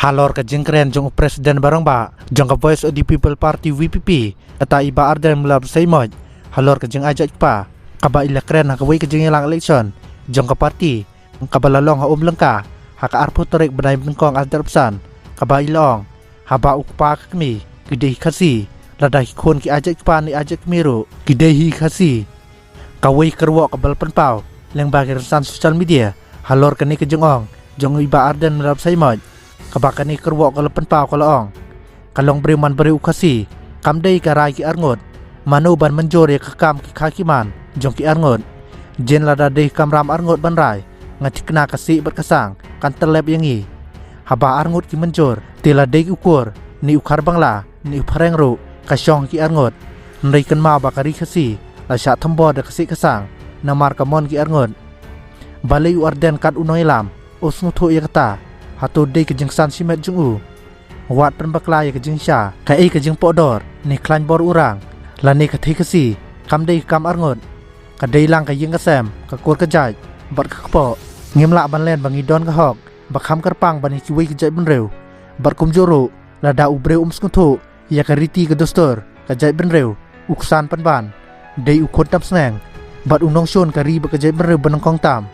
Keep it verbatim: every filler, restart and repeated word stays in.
Halor ka jingkren jong u President Barangbah jong ka Voice of the People Party, V P P, kata i Bah Ardent Miller Basaiawmoit, halor ka jingai jait kpa kaba i la kren ha kawei ka jingïalang election jong ka party kaba la long ha Umlyngka ha ka arphew tarik bnai ba nyngkong ar hajar arphew san, kaba i la ong, haba u kpa ka kmie ki dei Khasi, lada ki khun ki ai jait kpa ne ai jait kmie ruh ki dei hi Khasi. Kawei ka kyrwoh kaba la pynpaw lyngba ki rynsan social media halor kane ka jingong jong i Bah Ardent Miller Basaiawmoit, kaba kane ka kyrwoh ka la pynpaw ka la ong, ka long briew man briew u Khasi, kam dei ka rai ki arngut. Mano ban mynjur ïa ka kam ki kha ki man jong ki arngut? Jin lada dei ka kamram arngut ban rai, nga thikna ka sih bad ka sang kan tyllep ïa ngi. Haba arngut ki mynjur, te la dei u kur ne u khar bangla ne u phareng ruh, ka shong ki arngut. Hynrei kynmaw ba ka ri Khasi la shah thombor da ka sih ka sang namar ka mon ki arngut. Balei u Ardent kat u nongïalam u sngewthuh ïa kata? Hato dei ka jingsan shimet jong u? Wat pynbakla ïa ka jingshisha, kaei ka jingpohdor ne khlaiñ bor u rang, lane ka thei Khasi, kam dei ka kam arngut. Ka dei lang ka ïing ka sem, ka kur ka jait bad ka kpoh. Ngim lah ban len ba ngi don ka hok ba kham kyrpang ban ïa kiwei ki jaitbynriew. Bad kumjuh ruh, lada u briew um sngewthuh ïa ka riti ka dustur ka jaitbynriew, u ksan pynban dei u khun tam sneng bad u nongshun ka ri bad ka jaitbynriew ba nyngkong tam.